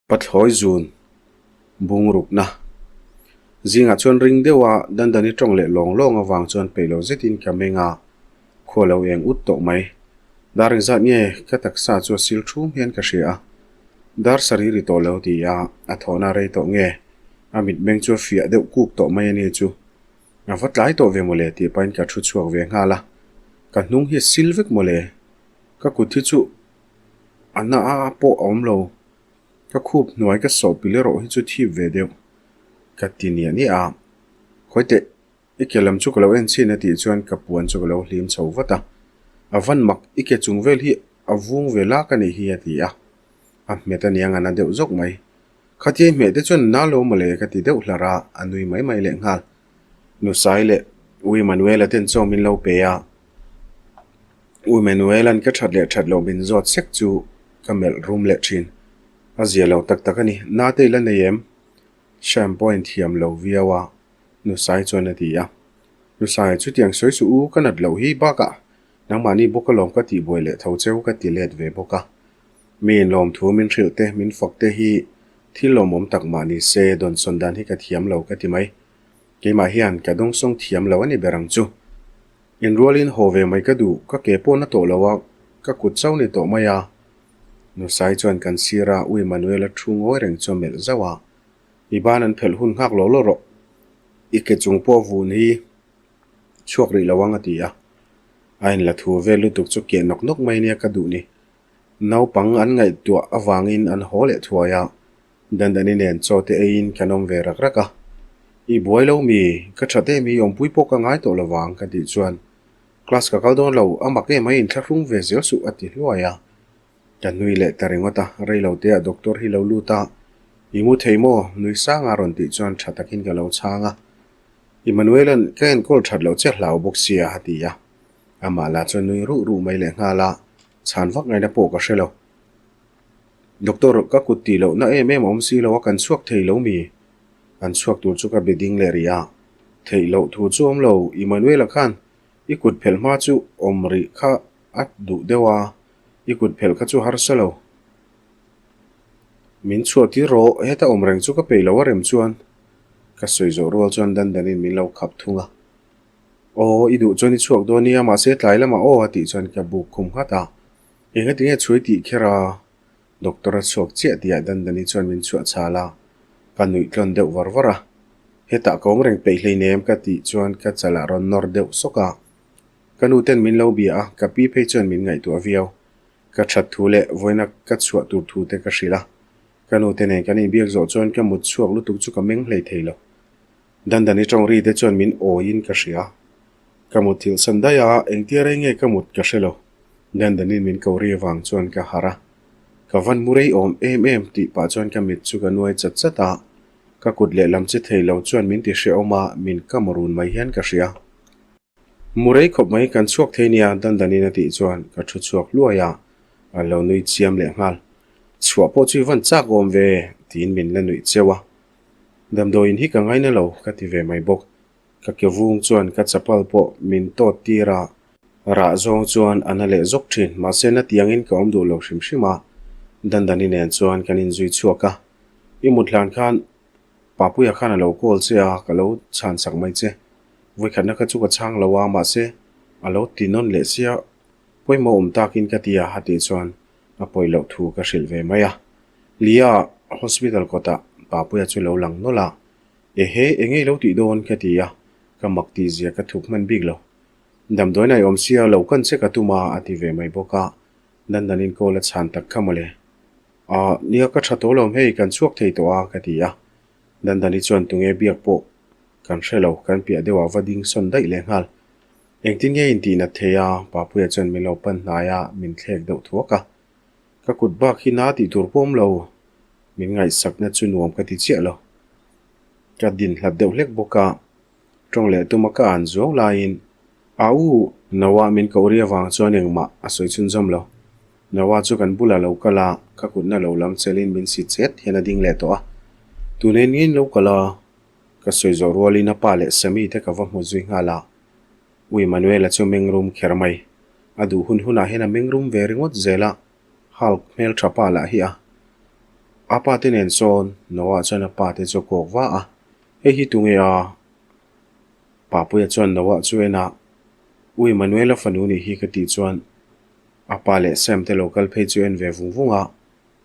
Pathlawi zun bungrukna zingah chuan ring deuha Dandani tawng leh lawng lawng avang chuan peih lo zetin ka meng a, khua lo eng ut tawh mai. Dar engzat nge ka taksa chu a sil thum hian ka hria a, dar sarih ri tawh lo ti a, a thawhna rei tawh nge a mitmeng chu a fiah deuh kuk tawh mai a ni chu. A va tlai tawh ve mawle tih pahin ka thu chhuak ve nghal a, ka hnung hi a sil vek mawle, ka kut hi chu a na a pawh a awm lo. Ka khup hnuai ka sawh pil erawh hi chu thip ve deuh ka ti niah niah a, Khawi teh, i ke lam chu ka lo en chhin a tih chuan ka puan chu ka lo hlim chho vat a, A van mak, i ke chung vel hi a vung ve lak a nih hi a ti a, a hmet a nia ngana deuh zawk mai. Khatia i hmeh te chuan na lo mawle ka ti deuh hlar a, a nui mai mai leh nghal. Nusai leh U Emmanuel-a ten chaw min lo pe a, U Emmanuel-a'n ka that leh that loh min zawt sek chu ka melh rum leh thin. A zia lo tak tak a ni. Nate i la nei em? Sham pawh a inthiam lo viau a, Nusai chuan a ti a. Nusai, chutiang sawi suh u, ka nat loh hi bakah nangmahni bawk alawm ka tihbuai leh tho cheu ka ti let ve bawk a. Mi inlawm thu min hrilh te, min fak te hi thil lawmawm tak mah ni se dawnsawn dan hi ka thiam lo ka ti mai. Keimah hian ka dawngsawng thiam lo a ni ber ang chu. Inrualin haw ve mai ka duh, ka ke pawh na tawh lo a, ka kut chauh ni tawh mai a. Nusai chuan kan sir a, U Emmanuel-a thu ngawi reng chu a melh zauh a. I ban an phelh hun nghak lo lo rawh, i ke chung pawh vun hi chhuak rih lo ang a ti a. A inla thu vel lutuk chu keh nawk nawk mai nia ka duh ni. Naupang an ngaihtuah avangin an haw leh thuai a, Dandani nen chaw te eiin kan awm ve rak rak a, I buai lo mi, ka that em hi awmpui pawh ka ngai tawh lovang ka tih chuan class ka kal dawn lo, a mak em a inthlahrung ve zel suh a ti hluai a. Ka nui leh ta ringawt a, rei lo te ah doctor hi lo lut a, I mu thei maw? nui sang a rawn tih chuan tha takin ka lo chhang a, Emmanuel-a'n ka enkawl that loh che hlau bawk sia a ti a, amah lah chuan nui ruh ruh mai leh nghal a, chhan vak ngaihna pawh ka hre lo. Doctor, ka kut tih lohna em em a awm si lo a, kan chhuak thei lo mi? An chhuak tur chu ka be ding leh rih a. Theih loh thu chu awm lo, Emmanuel-a khan i kut phelh hma chu awm rih kha a duh deuh a, i kut phelh kha chu harsa lo. Min chhuah tir rawh, heta awm reng chu ka peih lo a rem chuan ka sawi zawh rual chuan Dandanin min lo khap thung a. Aw, i duh chuan i chhuak dawn nia, mahse tlai lamah aw a tih chuan ka buk khum nghat a. Engati nge chhui tih kher a? Doctor a chhuak chiah tihah Dandani chuan min chhuah chhal a, ka nuih tlawn deuh var var a. Hetah ka awm reng peih hleinem ka tih chuan ka chalah rawn nawr deuh sawk a. Ka nu ten min lo bia a, ka pi phei chuan min ngaihtuah viau. Ka that thu leh vawiina ka chhuah tur thu te ka hrilh a. Ka nu te nen kan inbiak zawh chuan ka mut chhuak lutuk chu ka meng hlei thei lo. Dandani tawng ri te chuan min awiin ka hria. Ka mut thilh san daih a, engtia rei nge ka mut ka hre lo. Dandanin min ko ri avang chuan ka harh a. Ka van mu rei awm em em tih pah chuan ka mit chu ka nuai chat chat a. Ka kut leh lam che thei lo chuan min ti hrehawm a, min kam run mai hian ka hria. Mu rei khawp mai kan chhuak thei nia Dandanin a tih chuan ka thu chhuak hluai a, a lo nui chiam leh nghal. Chhuah pawh chu i van chak awm ve tiin min la nuih cheu a. Damdawiin hi ka ngaina lo ka ti ve mai bawk. Ka ke vung chuan ka chapal pawh min tawt tir a, rah zawng chuan a na leh zawk thin. Mahse na tiangin ka awm duh lo hrim hrim a, Dandani nen chuan kan inzui chhuak a. I mut hlan khan Papuia khan a lo call che a, ka lo chhan sak mai che. Vawikhatna kha chu ka chhang lo a, mahse a lo ti nawn leh sia pawimawh awm takin ka ti a, a tih chuan a pawi loh thu ka hrilh ve mai a. Lia hospital kawtah Papuia chu lo lang nawlh a, Ehe, eng ei lo tih dawn ka ti a, ka mak tih zia ka thuk hman bik lo. Damdawiin a awm sia lo kan che ka tum a, a ti ve mai bawk a, Dandanin call a chhan tak kha mawle. Ahh, nia ka tha tawh lo hei, kan chhuak thei tawh a, ka ti a. Dandani chuan tunge biak pawh kan hre lo, kan piah deuhah va ding sawn daih leh nghal. Engtin nge intih nat thei a, Papuia chuan min lo pan hnai a, min thlek deuh thuak a. Ka kut bak hi na tih tur pawh awm lo, min ngaihsakna chu nuam ka ti chiah lo. Ka din hlat deuh hlek bawk a, tawng leh tuma ka an zuau laiin a u Noah min koh ri avang chuan engmah a sawi chhunzawm lo. Noah chu kan bulah lo kal a, ka kutna lo lam chelin min si chet hian a ding leh tawh a. Tunei ngeiin lo kal a, ka sawi zawh rualin a pa leh Sammy te ka va hmu zui nghal a. U Emmanuel-a chu mengrum kher mai. A duh hun hunah hian a mengrum ve ringawt zel a, Hulk hmeltha pa lah hi a. A pa te nen sawn Noah chuan a pa te chu a kawk va a, Hei hi tunge a? Papuia chuan Noah chu en a, Ui Manuela fanu nih hi ka tih chuan a pa leh Sam te lo kal phei chu en ve vung vung a,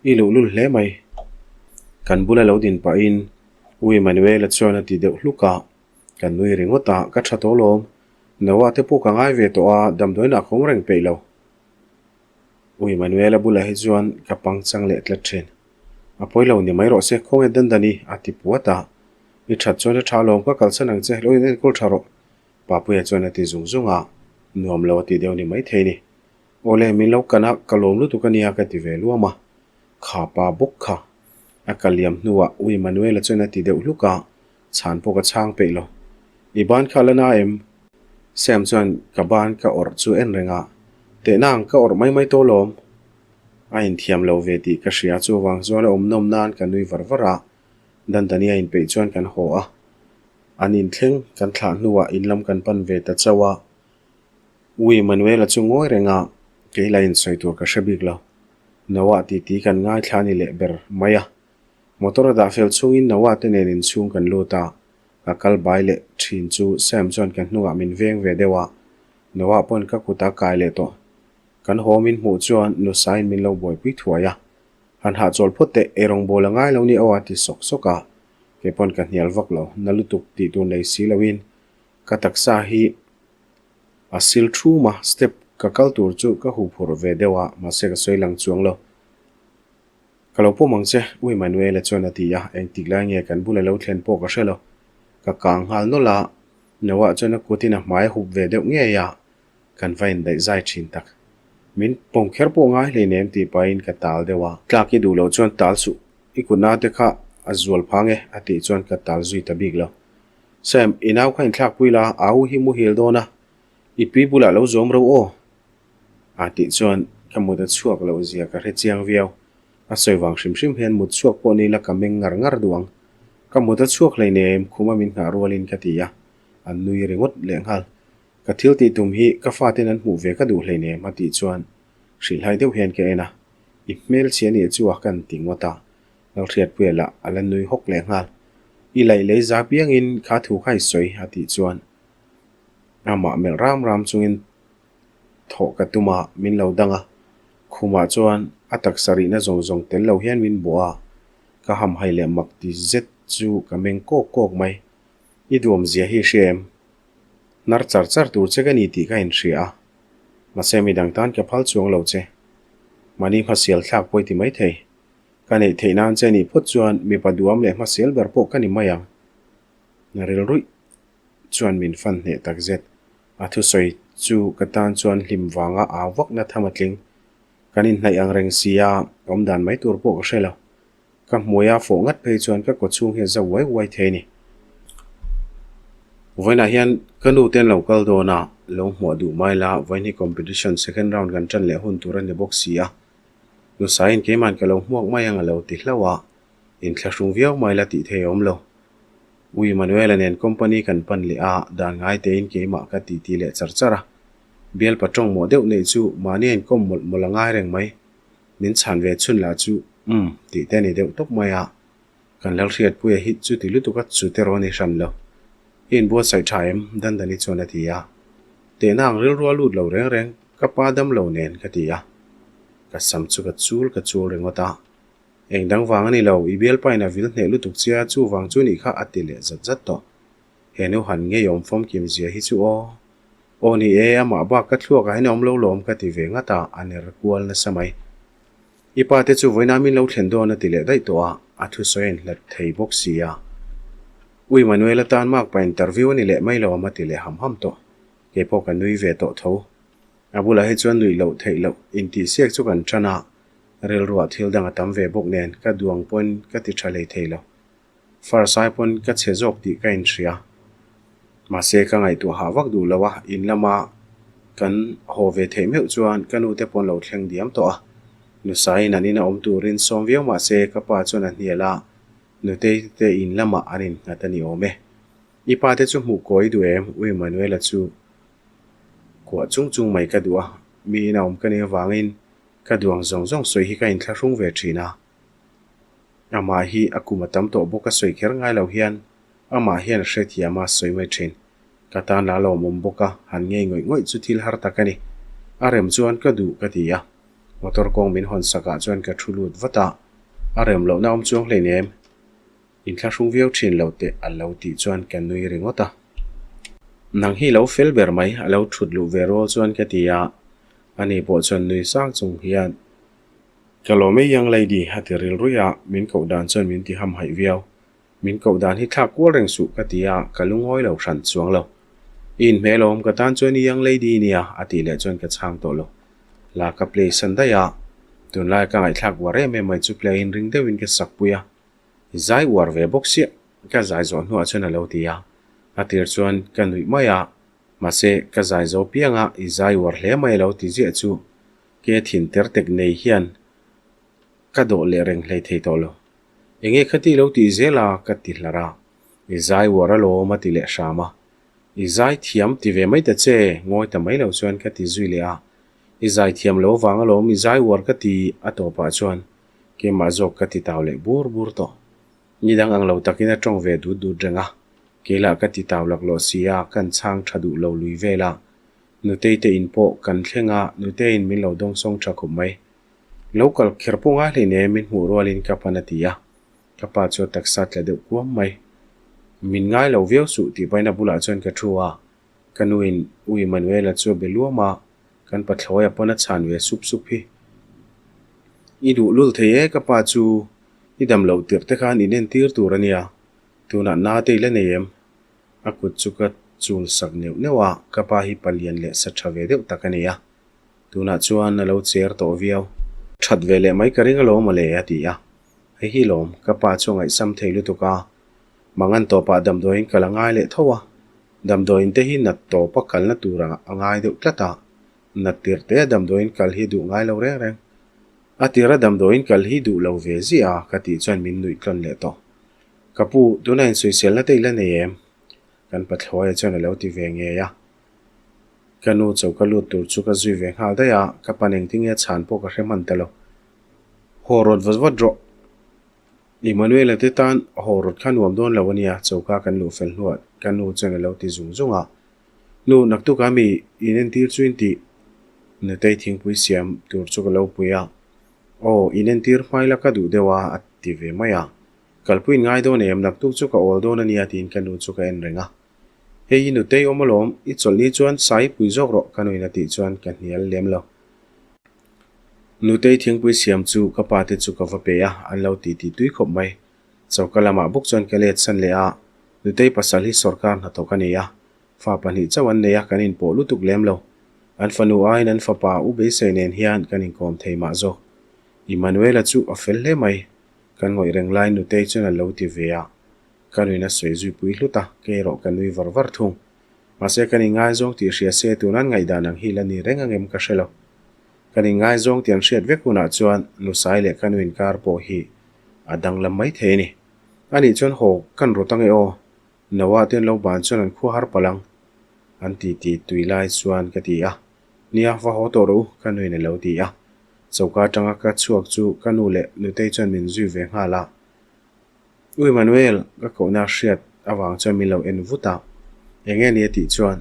I luhlul hle mai. Kan bula lo din pahin Ui Manuela chuan a ti deuh hluk a, kan nui ringawt a, ka tha tawh lawm. Noah te pawh ka ngai ve tawh a, damdawiinah ka awm reng peih lo. Ui Manuela bulah hi chuan ka pangchang leh tlat thin. A pawi lo ni mai rawh se, khawnge Dandani a ti puat a. I that chuan a tha alawm ka kalsan ang che, lo in enkawl tha rawh. Papuia chuan a ti zung zung a, nuam lo a ti deuh ni mai thei ni. Awle, min lo kan a, ka lawm lutuk a nia ka ti ve luam a. Kha pa bawk kha. A kal liam hnuah Ui Manuela chuan a ti deuh hluk a, chhan pawh ka chhang peih lo. I ban kha la na em? Sam chuan ka ban ka awrh chu en reng a, Tehna ang ka awrh mai mai tawh lawm. A inthiam lo ve tih ka hria chuvang chuan a awm nawm nan ka nui var var a, Dandani a inpeih chuan kan haw a. An inthleng kan thlah hnuah in lam kan pan ve ta chauh a. Ui Manuela chu ngawi reng a, kei la insawi tur ka hre bik lo. Noah titi kan ngaithla a ni leh ber mai a. Motor a dah fel chungin Noah te nen inchhung kan lut a, ka kal bai leh thin chu Sam chuan ka hnungah min veng ve deuh a, Noah pawn ka kut a kai leh tawh. Kan haw min hmuh chuan Nusain min lo buaipui thuai a, Han hahchawl phawt teh, ei rawngbawl a ngai lo ni aw a ti sawk sawk a, kei pawn ka hnial vak lo, na lutuk tih tur nei si loin ka taksa hi a sil thum a, step ka kal tur chu ka huh phurh ve deuh a, mahse ka sawi lang chuang lo. Ka lo pawm ang che, Ui Manuela chuan a ti a, engtik lai nge kan bula lo thlen pawh ka hre lo. Ka kang nghal nawlh a, Noah chuan a kutin a hmai a hup ve deuh ngei a, Kan va indaih zai thin tak. Min pawm kher pawh ngai hleinem tih pahin ka tal deuh a. Tlak i duh loh chuan tal suh, i kutna te kha a zual phang e a tih chuan ka tal zui ta bik lo. Sam, i nau kha inthlak pui la, au hi muhil dawn a, i pi bulah lo zawm ro aw a tih chuan ka mut a chhuak loh zia ka hre chiang viau. A sawi vang hrim hrim hian mut chhuak pawh ni la ka meng ngar ngar duh ang. Ka mut a chhuak hleinem, khuma min nghah rualin ka ti a, an nui ringawt lehnghal. Ka thil tih tum hi ka faten an hmuh ve ka duh hleinem a tih chuan hrilhhai deuh hian ka en a, I hmelchhia nih chu a kan ti ngawt a, Lalhriatpuia lah a la nui hawk leh nghal. I laih lei za piangin kha thu kha i sawi a tih chuan amah melh ram ram chungin thawh ka tum a, min lo dang a, khumah chuan a taksa rihna zawng zawng tel lo hian min bawh a, ka hamhai leh mak ti zet chu ka meng kawk kawk mai. I duamzia hi i hria em? Hnar char char tur che ka ni tih ka inhria a, mahse midang tan ka phal chuang lo che. Mahni hmasial thlak pawh i ti mai thei. Ka neih theih nan che nih phawt chuan mipa duam leh hmasial ber pawh ka ni mai ang. Na rilruih chuan min fan hneh tak zet. A thusawi chu ka tan chuan hlim vanga au vakna tham a tling. Kan inhnaih ang reng si a, awmdan mai tur pawh ka hre lo. Ka hmuai a fawh ngat phei chuan ka kawchhung hi a za uai uai thei a ni. Vawiinah hian ka nu te an lo kal dawn a, lo hmuah duh mai la, vawiin hi competition second round kan tan leh hun tur a ni bawk si a. Nusaiin keima'n ka lo hmuak mai ang a lo ti hlauh a, inthlahrung viau mai la tih thei a awm lo. Ui Manuela nen company kan pan leh a, dan ngai tein keimah ka titi leh char char a. Bialpa tawng mawh deuh neih chu mahni a inkawm mawlh mawlh a ngai reng mai. Min chhan ve chhun lah chu umm tih te a ni deuh tawp mai a, kan Lalhriatpuia hi chuti lutuk a chu te rawh a ni hran lo. I inbuatsaih tha em? Dandani chuan a ti a. Tehna ang rilru a lut lo reng reng, ka pa dam lo nen ka ti a. Ka sam chu ka chul ka chul ringawt a. Eng dang vang a ni lo, i bialpain a vil hneh lutuk che a, chuvang chu nih kha a ti leh zat zat tawh. He nu han ngeiawm fawmkim zia hi chu aw. Aw ni e, amah bak ka thluak ah hian a awm lo lawm ka ti ve ngat a, a ner kual nasa mai. I pa te chu vawiinah min lo thlen dawn a ti leh daih tawh a, a thusawi a inhlat thei bawk si a. Ui Manuel atan makpa interview a ni leh mai lo a ti leh ham ham tawh. Kei pawh ka nui ve tawh tho. A bulah hi chuan nuih loh theih loh intihsiak chu kan tan a, rilruah thil dang a tam ve bawk nen ka duang pawhin ka ti tha hlei thei lo. Farsai pawn ka chhe zawk tih ka inhria. Mahse ka ngaihtuah hah vak duh lo a, in lama kan haw ve theih meuh chuan ka nu te pawn lo thleng diam tawh a. Nusaiin an ina awm turin sawm viau mahse ka pa chuan a hnial a, Nutei te in lamah an innghat a ni awm e. I pa te chu hmuh kawi duh em? U Emmanuela chu kuah chung chung mai ka duh a, mi ina awm ka nih avangin ka duang zawng zawng sawi hi ka inthlahrung ve thin a. Amah hi a kum a tam tawh bawk a sawi kher ngai lo hian amah hian a hrethiam a sawi mai thin. Ka tan la lawmawm bawk a, han ngei ngawih ngawih chu thil har tak a ni. A rem chuan ka duh ka ti a. Motor kawng min hawn sakah chuan ka thu lut vat a, a rem lohna awm chuang hleinem. Inthlahrung viau thin lo teh a lo tih chuan ka nui ringawt a. Nang hi lo fel ber mai a lo thut luh ve rual chuan ka ti a, ani pawh chuan nui sang chung hian Ka lawm e young lady a ti rilruih a, min koh dan chuan min ti hamhaih viau. Min koh dan hi thlak kual reng suh ka ti a, ka lungawi lo hran chuang lo. I inhmel awm ka tan chuan i young lady nia a tih leh chuan ka chhang tawh lo. La ka play san daih a, tunlai ka ngaihthlak uar em em mai chu play in ring deuhin ka sak pui a. I zai uar ve bawk siah, ka zai zawh hnuah chuan a lo ti a. A tir chuan ka nuih mai a, mahse ka zai zo piang a, i zai uar hle mai a lo ti ziah chu ke thin ter tek nei hian ka dawh leh reng hlei thei tawh lo. Enge khati lo tih zel a ka ti hlar a, i zai uar alawm a ti leh hram a. I zai thiam ti ve mai ta che, ngawi ta mai lo chuan ka ti zui leh a. I zai thiam lo vang alawm i zai uar ka ti a tawpah chuan Keimah zawk ka ti tau leh bur bur tawh. Ni dang ang lo takin a tawng ve dut dut reng a. Keilah ka ti tau laklawh si a, kan chhang tha duh lo lui vel a. Nutei te in pawh kan thleng a, Nuteiin min lo dawngsawng tha khawp mai. Lo kal kher pawh ngai hleinem min hmuh rualin ka pan a ti a. Ka pa chu a taksa tla deuh kuam mai. Min ngai lo viau suh tih pahin a bulah chuan ka thu a. Ka nuin U Emmanuela chu a be luam a, kan pathlawi a pawn a chhan ve sup sup hi. I duh lul thei e ka pa chu i dam loh tirh te khan in entir tur a nia, tunah na te i la nei em? A kut chu ka chul sak neuh neuh a, ka pa hi palian leh sa tha ve deuh tak a ni a, tunah chuan a lo cher tawh viau. That ve leh mai ka ring alawm mawle a ti a, hei hi lawm, ka pa chu a ngaihsam thei lutuk a, mangan tawpah damdawiin ka la ngai leh tho a, Damdawiin te hi nat tawpa kalna tura a ngai deuh tlat a, nat tirh te a damdawiin kal hi duh ngai lo reng reng. A tira damdawiin kal hi duh lo ve ziah a ka tih chuan min nuih tlawn leh tawh. Ka pu, tuna insawiselna te i la nei em? Kan pathlawi chuan a lo ti ve ngei a. Ka nu choka lut tur chu ka zui ve nghal daih a, ka pan engtinge chhan pawh ka hre hman ta lo. Haw rawt vat vat rawh. Emmanuela te tan haw rawt kha nuam dawn lo a nia, choka kan luh fel hnuah ka nu chuan a lo ti zung zung a. Nu, naktuk a mi in entir chu in tih? Nutei thingpui siam tur chu ka lo pui a. Aw, in entir hmai la ka duh deuh a, a ti ve mai a. Kalpui in ngai dawn em, naktuk chu ka awl dawn a nia tiin ka nu chu ka en reng a. Hei i nutei awm alawm, i chawlh ni chuan sai pui zawk rawh ka nuin a tih chuan ka hnial lem lo. Nutei thingpui siam chu ka pa te chu ka va pe a, an lo ti ti tui khawp mai. Choka lamah bawk chuan ka let san leh a, Nutei pasal hi sawrkar hnathawk a ni a, fa pahnih chauh an nei a, kan inpawh lutuk lem lo. An fanu aiin an fapa u beisei nen hian kan inkawm thei mah zawk. Emmanuela chu a fel hle mai, kan ngawih reng laiin Nutei chuan a lo ti ve a, ka nuin a sawi zui pui hlut a, kei erawh ka nui var var thung. Mahse kan inngaizawng tih hria se tun an ngaihdan ang hi la ni reng angem ka hre lo. Kan inngaizawng tih an hriat vek hunah chuan Nusai leh ka nu inkar pawh hi a danglam mai thei a ni. Anih chuan haw kan rawt ange aw, Noah te an lo ban chuan an khua har palh ang an ti ti tui lai chuan ka ti a. Nia, va haw tawh rawh u, ka nuin a lo ti a. Choka atanga ka chhuak chu ka nu leh Nutei chuan min zui ve nghal a. U Emmanuel, ka kohna hriat avang chuan min lo en vut a, eng nge ni a tih chuan,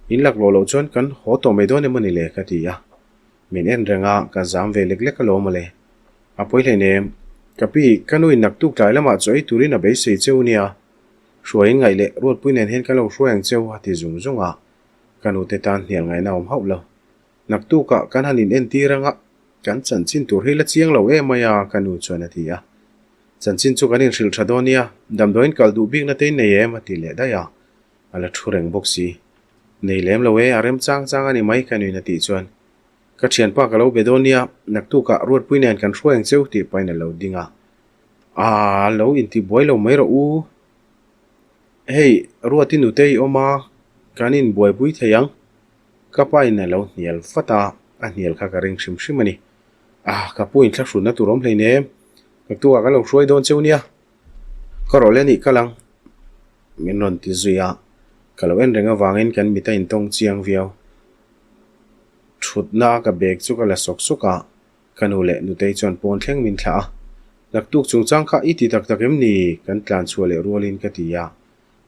In laklawh loh chuan kan haw tawh mai dawn emaw ni le? ka ti a. Min en reng a, ka zam ve lek lek alawm mawle. A pawi hleinem, ka pi, ka nuin naktuk tlai lamah chaw ei turin a beisei cheu nia. Hruaiin ngaih leh Ruatpui nen hian ka lo hruai ang cheu a ti zung zung a, ka nute tan hnial ngaihna a awm hauh lo. Naktukah kan han in entir anga kan chanchin tur hi la chiang lo em mai a, ka nu chuan a ti a. Chanchin chu kan inhrilh tha dawn nia, damdawiin kal duh bikna te in nei em? a ti leh daih a, a la thu reng bawk si. Nei lem lo e, a rem chang chang a ni mai ka nuin a tih chuan, Ka thianpa ka lo be dawn nia, naktukah Ruatpui nen kan hruai ang cheu tih pahin a lo ding a. Aa, lo inti buai lo mai rawh u. Hei, Ruati nute i awm a, kan inbuaipui thei ang. Ka pa in a lo hnial vat a, a hnial kha ka ring hrim hrim a ni. Ah, ka pu inthlahrunna tur awm hleinem. Naktukah ka lo hruai dawn cheu nia. Ka rawh le nih kal ang. Min rawn ti zui a, ka lo en reng avangin kan mit a intawng chiang viau. Thutna ka bag chu ka la sawk sawk a, ka nu leh nutei chuan pawn thleng min thlah a. Naktuk chungchang kha i ti tak tak em ni? Kan tlan chhuah leh rualin ka ti a.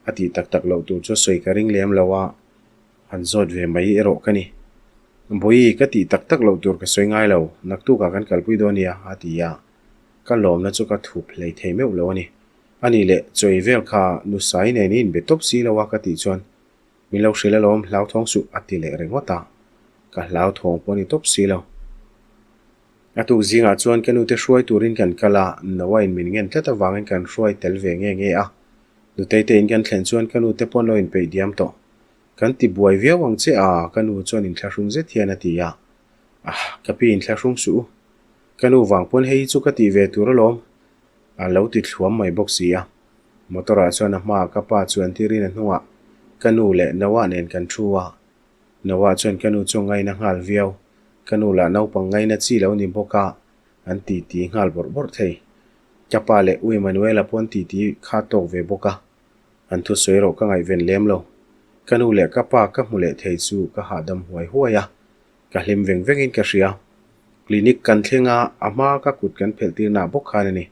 A tih tak tak loh tur chu sawi ka ring lem lo a, han zawt ve mai erawh ka ni. Bawihi, ka tih tak tak loh tur ka sawi ngai lo, naktukah kan kalpui dawn nia, a ti a. Ka lawmna chu ka thup hlei thei meuh lo a ni. A nih leh, chawi vel kha Nusai nen i inbe tawp si lo a ka tih chuan min lo hrilh alawm, hlauthawng suh, a ti leh ringawt a. Ka hlauthawng pawh a ni tawp si lo. A tuk zingah chuan ka nute hruai turin kan kal a, Noah in min ngen tlat avangin kan hruai tel ve nge nge a. Nutei te in kan thlen chuan ka nute pawh an lo inpeih diam tawh. Kan ti buai viau ang che a, ka nu chuan inthlahrung zet hian a ti a. Ah, ka pi inthlahrung suh u. Ka nu vang pawn hei hi chu ka tih ve tur alawm, a lo ti thluam mai bawk si a. Motor ah chuan a hmaah ka pa chu an tirin a hnungah ka nu leh Noah nen kan thu a. Noah chuan ka nu chu ngaina nghal viau. Ka nu lah naupang ngaina chi lo ni bawk a, an titi nghal bawrh bawrh thei. Ka pa leh U Emmanuela pawh an titi kha tawk ve bawk a, an thusawi erawh ka ngaihven lem lo. Ka nu leh ka pa ka hmu leh thei chu ka hahdam huai huai a, ka hlim veng vengin ka hria. Clinic kan thleng a, a hma ka kut kan phelh tirna bawk khan a ni.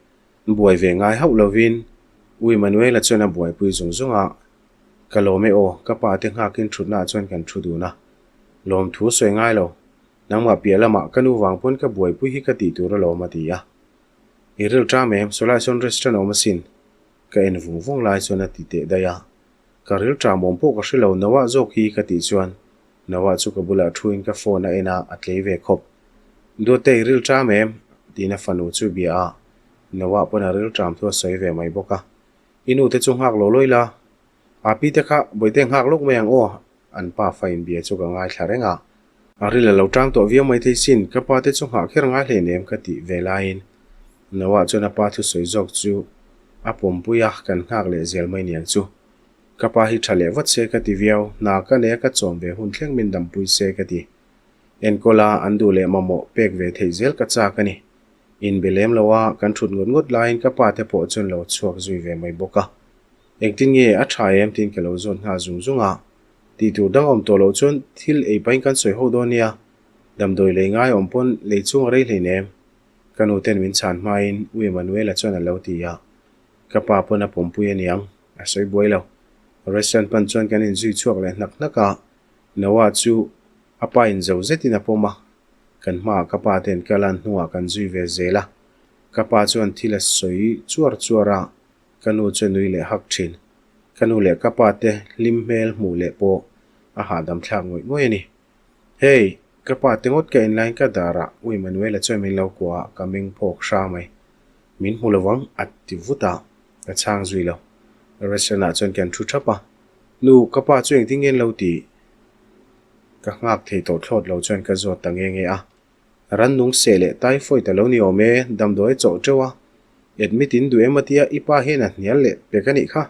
Buai ve ngai hauh lovin U Emmanuela chuan a buaipui zung zung a, Ka lawm e aw, ka pa te nghakin thutnaah chuan kan thu dun a. Lawmthu sawi ngai lo, nangmah piah lamah ka nu vang pawn ka buaipui hi ka tih tur alawm a ti a. I ril ṭam em, sawlai sawn restaurant a awm asin, ka en vung vung lai chuan a ti teh daih a. Ka ril ṭam awm pawh ka hre lo, Noah zawk hi ka tih chuan Noah chu ka bulah thuin ka phone a en a, a tlei ve khawp. Duatte i ril ṭam em? tiin a fanu chu bia a, Noah pawn a ril ṭam thu a sawi ve mai bawk a. I nu te chu nghak lo lawi la, a pi te kha bawihte nghak lawk mai ang aw, an pa fa inbia chu ka ngaithla reng a. A ril a lo tang tawh viau mai thei sin, ka pa te chu nghah kher ngai hle nem ka tih ve laiin Noah chuan a pa thusawi zawk chu a pawmpui a, kan nghak leh zel mai niang chu. Ka pa hi tha leh vat se ka ti viau, hna ka nei a ka chawm ve hun thleng min dampui se ka ti. Enkawl a an duh leh mamawh pek ve theih zel ka chak a ni. Inbe lem lo a, kan thut ngawt ngawt laiin ka pa te pawh chuan lo chhuak zui ve mai bawk a. Engtin nge a tha em tiin ka lo zawt nghal zung zung a. Tih tur dang awm tawh loh chuan thil ei pahin kan sawi ho dawn nia. Damdawi lei ngai awm pawn lei chung a rei hlein em? Ka nu ten min chhan hmain U Emmanuela chuan a lo ti a. Ka pa pawn a pawmpui aniang, a sawi buai lo. Restaurant pan chuan kan inzui chhuak leh hnak hnak a, Noah chu a pa in zo zetin a pawm a. Kan hmaah ka pa ten ka lan hnungah kan zui ve zel a, ka pa chuan thil a sawi chuar chuar a, ka nu chu a nui leh hak thin. Ka nu leh ka pa te hlim hmel hmuh leh pawh a hahdam thlak ngawih ngawih a ni. Hey, ka pa te ngawt ka en laiin ka darah U Emmanuela chuan min lo kuah a, ka meng phawk hra mai. Min hmu lo vang, a ti vut a, ka chhang zui lo. Restaurant ah chuan kan thu thap a, Nu, ka pa chu engtin nge an lo tih? Ka nghak thei tawh thlawt lo chuan ka zawt ta nge nge a. Rannung seh leh typhoid a lo ni awm e, damdawi a chawh teuh a. Admit in duh em a tia i pa hian a hnial leh pek a nih kha.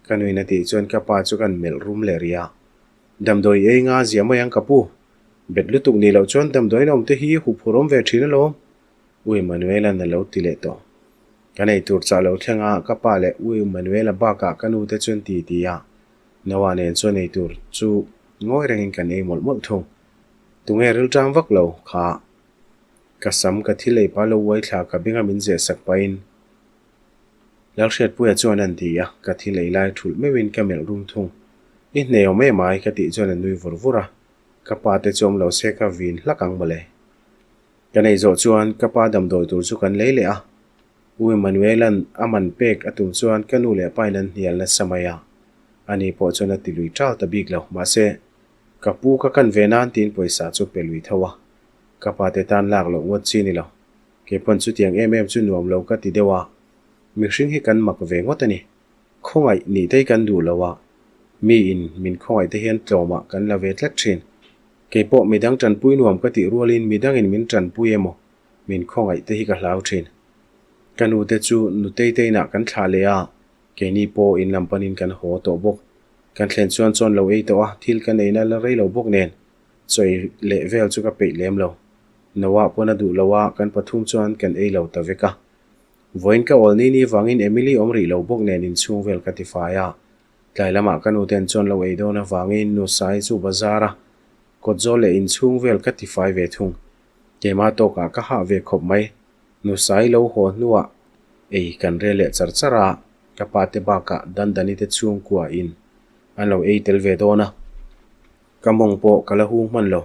Ka nuin a tih chuan ka pa chu kan melh rum leh rih a. Damdawi ei nga zia mai ang ka pu. Bet lutuk nih loh chuan damdawiin awm te hi huphur awm ve thin alawm. U Emmanuel-a'n a lo ti leh tawh. Kan ei tur chah lo thleng a, ka pa leh U Emmanuel-a bakah ka nu te chuan ti ti a. Noah nen chuan ei tur chu ngawi rengin kan ei mawlh mawlh thung. Tunge rilṭang vak lo kha? Ka sam ka thil ei pah lo uai thla ka benga min zeh sak pahin Lalhriatpuia chuan an ti a, ka thil ei lai thulh meuhin ka melh rum thung. I hne awm em ai ka tih chuan a nui vur vur a, ka pa te chu awm lo se ka vin hlak ang mawle. Kan ei zawh chuan ka pa damdawi tur chu kan lei leh a, U Emmanuela'n a man pek a tum chuan ka nu leh pain an hnial nasa mai a, ani pawh chuan a ti lui ṭal ta bik lo. Mahse, ka pu ka kan ve nan tiin pawisa chu pe lui tho a, ka pa te tan lak loh ngawt chi ni lo. Kei pawn chutiang em em chu nuam lo ka ti deuh a, mihring hi kan mak ve ngawt a ni. Khawngaih nih te hi kan duh lo a, miin min khawngaih te hian tlawmah kan la ve tlat ṭhin. Kei pawh midang ṭanpui nuam ka tih rualin midangin min ṭanpui emaw min khawngaih te hi ka hlau thin. Ka nu te chu nutei te inah kan thlah leh a, keini pawh in lam panin kan haw tawh bawk. Kan thlen chuan chawn lo ei tawh a, thil kan eina la rei lo bawk nen chaw ei leh vel chu ka peih lem lo. Noah pawn a duh lo a, kan pathum chuan kan ei lo ta vek a. Vawiin ka awl ni ni vangin Emily awm rih lo bawk nen inchhung vel ka tifai a. Tlai lamah ka nu ten chuan lo ei dawn avangin nu Sai chu bazar a, kawt zawl leh inchhung vel ka tifai ve thung. Keimah tawkah ka hah ve khawp mai. Nusai lo haw hnuah Ei kan rel leh char char a, ka pa te bakah Dandani te chhungkua in an lo ei tel ve dawn a. Ka mawng pawh ka la hung hman lo.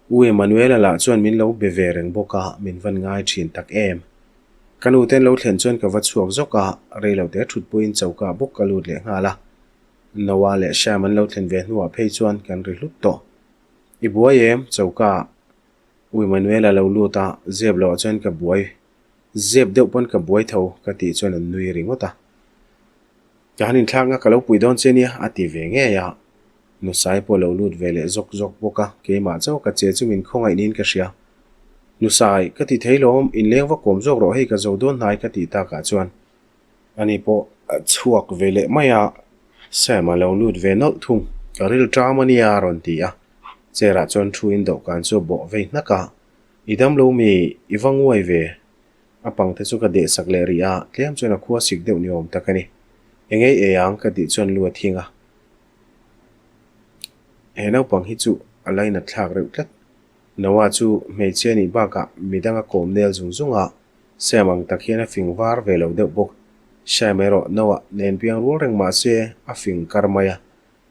U Emanuela lah chuan min lo be ve reng bawk a, min van ngai thin tak em. Ka nu ten lo thlen chuan ka va chhuak zawk a, rei lo te thut puiin choka bawk ka lut leh nghal a. Noah leh Sam an lo thlen ve hnuah phei chuan kan ri hlut tawh. I buai em? Choka U Emanuela lo lut a, zep loh ah chuan ka buai. Zep deuh pawn ka buai tho ka tih chuan an nui ringawt a. Ka han inthlakna ka lo pui dawn che nia a ti ve ngei a. Nusai pawh lo lut ve leh zawk zawk bawk a, keimah chauh ka che chu min khawngaih niin ka hria. Nusai, ka ti thei lawm, inleng va kawm zawk rawh hei ka zo dawn hnai ka tih takah chuan ani pawh a chhuak ve leh mai a, Sam a lo lut ve nawlh thung. Ka ril ṭam a nia a rawn ti a, chair ah chuan thu in dawhkan chu a bawh vei hnak a, I dam lo mi, i va nguai ve. A pang te chu ka deh sak leh rih a, tlem chuan a khua sik deuh ni awm tak a ni. Engei ei ang ka tih chuan lu a thing a. He naupang hi chu a lainat thlak reuh tlat. Noah chu hmeichhia nih bakah midang a kawm nel zung zung a, Sam ang tak hian a fing var ve lo deuh bawk. Sam erawh Noah nen piang rual reng mah se a fing kar mai a,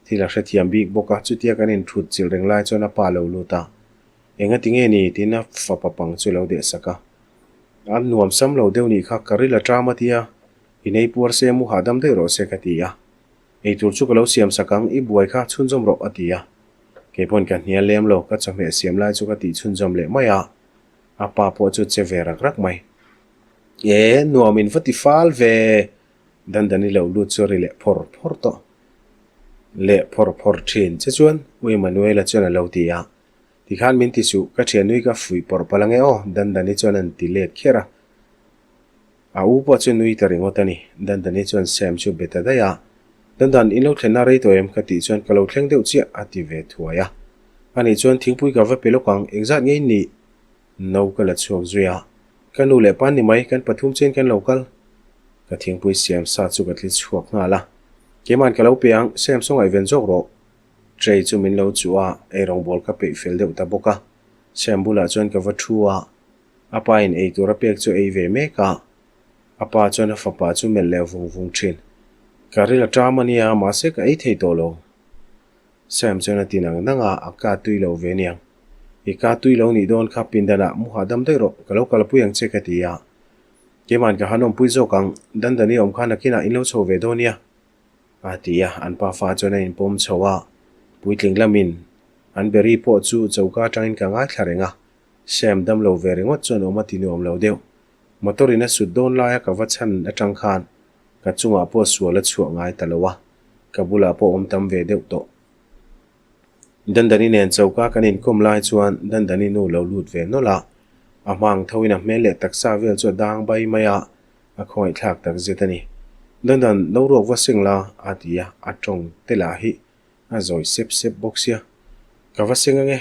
thil a hrethiam bik bawk a, chutia kan inthut chilh reng lai chuan a pa lo lut a. Engati nge ni? tiin a fapa pang chu lo deh sak a. A nuam sam lo deuh nih kha, ka ril a ṭam a tia, i nei puar se mu hahdam daih rawh se ka ti a. Eitur chu ka lo siam sak ang, i buai kha chhunzawm rawh a ti a. Kei pawn ka hnial lem lo, ka chawhmeh siam lai chu ka tih chhunzawm leh mai a, a pa pawh chu che ve rak rak mai. E, nuam in va ti fal ve, Dandani lo lut chu a ri leh phawr phawr tawh. Leh phawr phawr thin che chuan U Emanuela chuan a lo ti a. Tikhan min ti suh, ka thianui ka fuih pawrh palh ange aw, Dandani chuan a ti let kher a. A u pawh chu nui ta ringawt a ni. Dandani chuan Sam chu be ta daih a, Dandan, in lo thlenna rei tawh em? ka tih chuan ka lo thleng deuh chiah a ti ve thuai a. Ani chuan thingpui ka va pe lawk ang, engzat nge in nih? No ka la chhuak zui a, Ka nu leh pa ni mai, kan pathum chian kan lo kal. Ka thingpui siam sa chu ka tli chhuak nghal a, Keima'n ka lo pe ang, Sam saw ngaihven zawk rawh. Tray chu min lo chuh a, eirawngbawl ka peih fel deuh ta bawk a. Sam bulah chuan ka va thu a, A pa in ei tur a pek chu ei ve mek a, a pa chuan a fapa chu melh leh vung vung thin. Ka ril a ṭam a nia, mahse ka ei thei tawh lo. Sam chuan a ti nang nang a, a ka tui lo ve aniang. I ka tui lo nih dawn kha pindanah mu hahdam daih rawh, ka lo kalpui ang che ka ti a. Keima'n ka han awmpui zawk ang, Dandani awm kha nakinah in lo chho ve dawn nia. A ti a, an pafa chuan a inpawm chho a, puitling lamin an beri pawh chu choka atangin ka ngaithla reng a. Sam dam lo ve ringawt chuan awm a ti nuam lo deuh. Motor in a sut dawn laia ka va chhan atang khan ka chungah pawh sual a chhuah ngai ta lo a, ka bulah pawh awm tam ve deuh tawh. Dandani nen choka kan inkawm lai chuan Dandani nu lo lut ve nawlh a, a hmang tho in a hmel leh taksa vel chu a dang bai mai a, a khawngaihthlak tak zet a ni. Dandan, lo ruak va seng la, a ti a, a tawng te lah hi a zawi sep sep bawk sia. Ka va seng ange.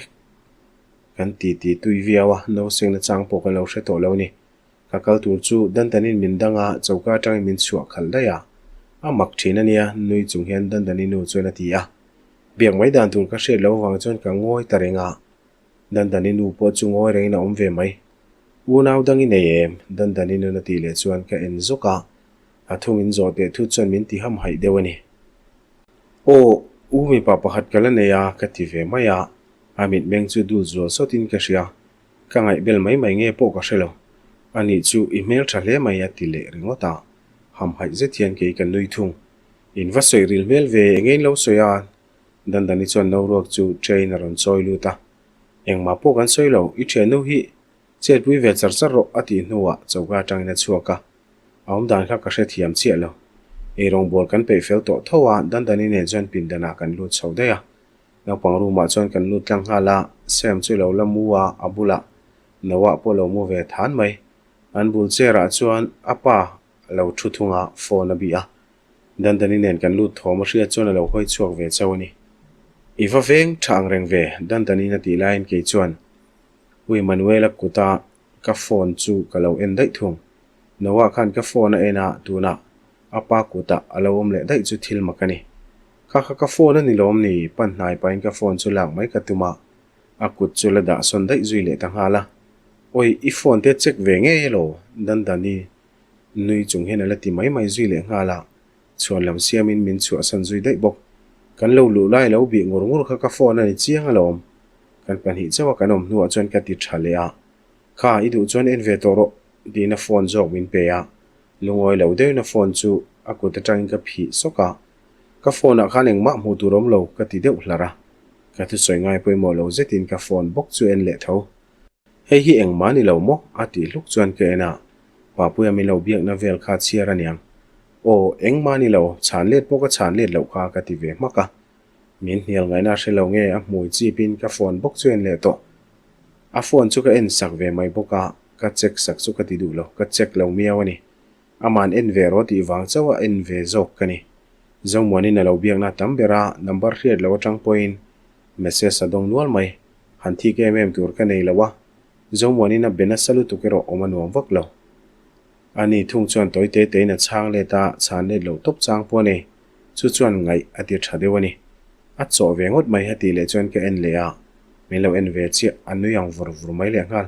Kan ti ti tui viau a, no sengna chang pawh kan lo hre tawh lo ni. Ka kal tur chu Dandanin min dang a, choka atangin min chhuah khalh daih a. A mak thin a nia, nui chung hian Dandani nu chuan a ti a. Biak mai dan tur ka hriat loh avang chuan ka ngawi ta reng a. Dandani nu pawh chu ngawi rengin a awm ve mai. Unau dang i nei em? Dandani nun a tih leh chuan ka en zawk a. A thu min zawh teh thut chuan min ti hamhaih deuh a ni. Aw, u mipa pakhat ka la nei a, ka ti ve mai a. A mitmeng chu dul zual sawtin ka hria. Ka ngaihbel mai mai nge pawh ka hre lo. Anih chu i hmel tha hle mai a ti leh ringawt a. Hamhaih zet hian kei ka nui thung. In va sawi ril hmel ve, enge in lo sawi a? Dandani chuan no ruak chu train a rawn chawi lut a. Engmah pawh kan sawi lo, i thiannu hi chetpui ve char char rawh a tih hnuah choka atangin a chhuak a. A awm dan kha ka hrethiam chiah lo. Eirawngbawl kan peih fel tawh tho a, Dandani nen chuan pindanah kan lut chho daih a. Naupang room ah chuan kan lut tlang nghal a, Sam chu lo la mu a, a bulah Noah pawh lo mu ve than mai. An bul chair ah chuan a pa a lo thu thung a, phone a bih a. Dandani nen kan lut thawm a hriat chuan a lo hawi chhuak ve chauh a ni. I va veng tha ang reng ve, Dandani a tih laiin kei chuan U Emanuela kuta ka phone chu ka lo en daih thung. Noah khan ka phone a en a, tunah a pa kutah a lo awm leh daih chu thil mak a ni. Kha kha ka phone a ni lawm ni? Pan hnai pahin ka phone chu lak mai ka tum a, a kut chu la dah sawn daih zui leh ta nghal a. Awi, i phone te check ve ngei elaw? Dandani. Nui chung hian a la ti mai mai zui leh nghal a, chhuan lam siamin min chhuahsan zui daih bawk. Kan lo luh lai lo bih ngur ngur kha ka phone a ni chiang alawm. Kan pahnih chauha kan awm hnuah chuan ka ti tha leh a, Kha i duh chuan en ve tawh rawh tiin a phone zawk min pe a, lungawi lo deuhin a phone chu a kut atangin ka phih sawk a, ka phone ah khan engmah hmuh tur awm lo ka ti deuh hlar a, ka thusawi ngai pawimawh lo zetin ka phone bawk chu en leh tho. Hei hi engmah ni lo maw? a tih hluk chuan ka en a, Papuia min lo biakna vel kha chhiar aniang. Aw, engmah ni lo, chhan let pawh ka chhan let loh kha ka ti ve hmak a. Min hnial ngaihna hre lo nge a hmui chipin ka phone bawk chu en leh tawh. A phone chu ka en sak ve mai bawk a, ka check sak chu ka ti duh lo, ka check lo miau a ni. Aman en ve rawh tih vang chauh a en ve zawk ka ni. Zomuanin a lo biakna tam ber a, number hriat lo atang pawhin message a dawng nual mai. Han thik em em tur ka nei lo a, Zomuanin a be nasa lutuk erawh awm a nuam vak lo. Ani thung chuan tawi te tein a chhang let a, chhan let loh tawp chang pawh a nei. Chu chuan ngaih a ti tha deuh a ni. A chawh ve ngawt mai a tih leh chuan ka en leh a, min lo en ve chiah, a nui ang vur vur mai leh nghal.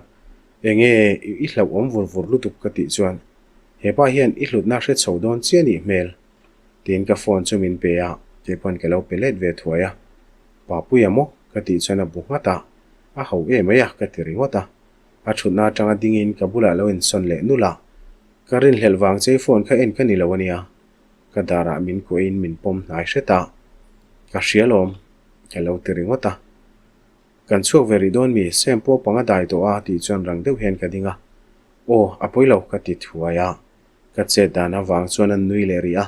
Enge i hlauhawm vur vur lutuk ka tih chuan hepa hian i hlutna hre chho dawn chiah nih hmel tiin ka phone chu min pe a, keipawn ka lo pe let ve thuai a. Papuia maw? ka tih chuan a bu nghat a, a ho em mai a ka ti ringawt a. A thutna atanga dingin ka bulah lo insawn leh nulh a, ka rinhlelh vang che i phone kha en ka ni lo ania. Ka darah min kuahin min pawm hnai hret a, ka hria lawm ka lo ti ringawt a. Kan chhuak ve rih dawn mi, Sam pawh panga dai tawh a tih chuan rang deuh hian ka ding a, Aw, a pawi lo ka ti thuai a. Ka chet dan avang chuan an nui leh rih a,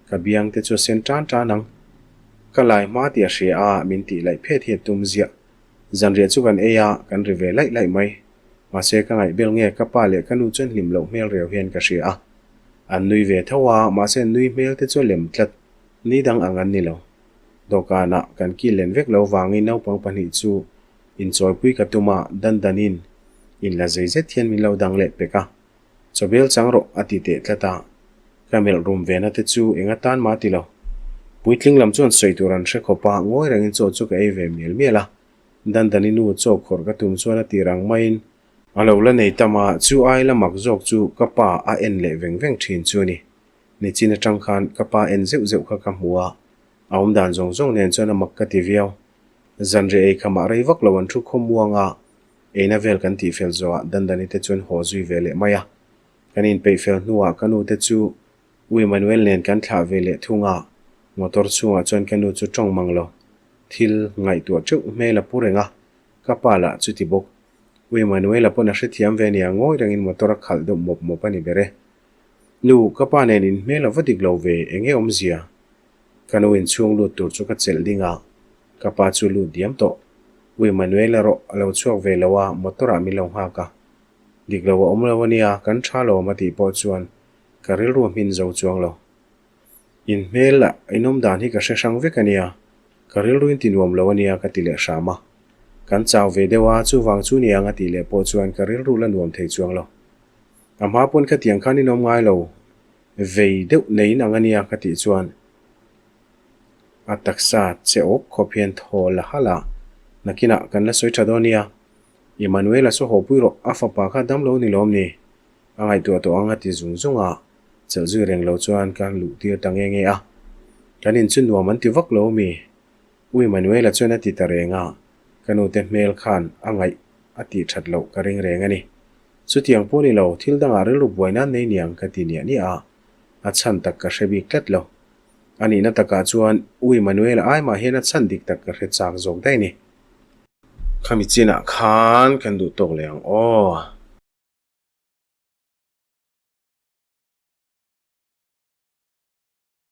ka biang te chu a sen tan tan ang. Ka lai hma tih a hria a, min tih laih phet hi a tum ziah. Zanriah chu kan ei a, kan ri ve laih laih mai. Mahse ka ngaihbel nge ka pa leh ka nu chuan hlim loh hmel reu hian ka hria a. An nui ve tho a, mahse an nui hmel te chu a lem tlat, ni dang ang an ni lo. Dawhkanah kan kil len vek lo vangin naupang pahnih chu inchawipui ka tum a, dan danin inla zei zet hian min lo dang leh pek a. Chawbel chang rawh a ti teh tlat a, ka melh rum ve na te chu eng atan mah ti lo. Puitling lam chuan sawi tur an hre khawp a, ngawi rengin chaw chu ka ei ve mial mial a. Dandani nu chaw khawrh ka tum chuan a tir ang maiin a lo la nei tam a, chu ai la mak zawk chu ka pa a en leh veng veng thin chu a ni. Nichin atang khan ka pa en zeuh zeuh kha ka hmu a, a awm dan zawng zawng nen chuan a mak ka ti viau. Zanriah ei khamah rei vak lo an thu khawmuang a, Eina vel kan tih fel zawhah Dandani te chuan haw zui ve leh mai a. Kan inpeih fel hnuah ka nu te chu U Emmanuel nen kan thlah ve leh thung a, motor chhungah chuan ka nu chu tawng mang lo. Thil ngaihtuah teuh hmel a pu reng a, ka pa lah chu ti bawk. U Emmanuel-a pawn a hrethiam ve nia ngawi rengin motor a khalh deuh mawp mawp a ni ber e. Nu, ka pa nen in hmel a va dik lo ve, enge awmzia? Ka nu inchhung lut tur chu ka chelh ding a, ka pa chu lut diam tawh. U Emmanuel erawh a lo chhuak ve lo a, motor ah min lo nghak a. Dik lo a awm lo a nia, kan tha lawm a tih pawh chuan ka rilru a hmin zo chuang lo. In hmel ah in awm dan hi ka hre hrang vek a nia, ka rilru in ti nuam lo a nia ka ti leh hram a. Kan chau ve deuh a, chuvang chu niang a tih leh pawh chuan ka rilru la nuam thei chuang lo. A hma pawn khatiang khan in awm ngai lo. Vei deuh neiin ang a nia ka tih chuan a taksa che awk khawp hian thaw la halh a, nakinah kan la sawi tha dawn nia. Emmanuel-a saw haw pui rawh, a fapa kha dam lo ni lawm ni? A ngaihtuah tawh ang a ti zung zung a, chelh zui reng lo chuan ka luh tir ta nge nge a. Kan in chu nuam an ti vak lo mi? U Emmanuel-a chuan a ti ta reng a, ka nute hmel khan a ngaih a tih that loh ka ring reng a ni. Chutiang pawh ni lo, thil dangah rilru buai nan nei niang ka ti niah niah a, a chhan tak ka hre bik tlat lo. A nihna takah chuan U Emmanuel ai mah hian a chhan dik tak ka hre chak zawk daih ni. Khami chinah khan kan duh tawk leh ang aw.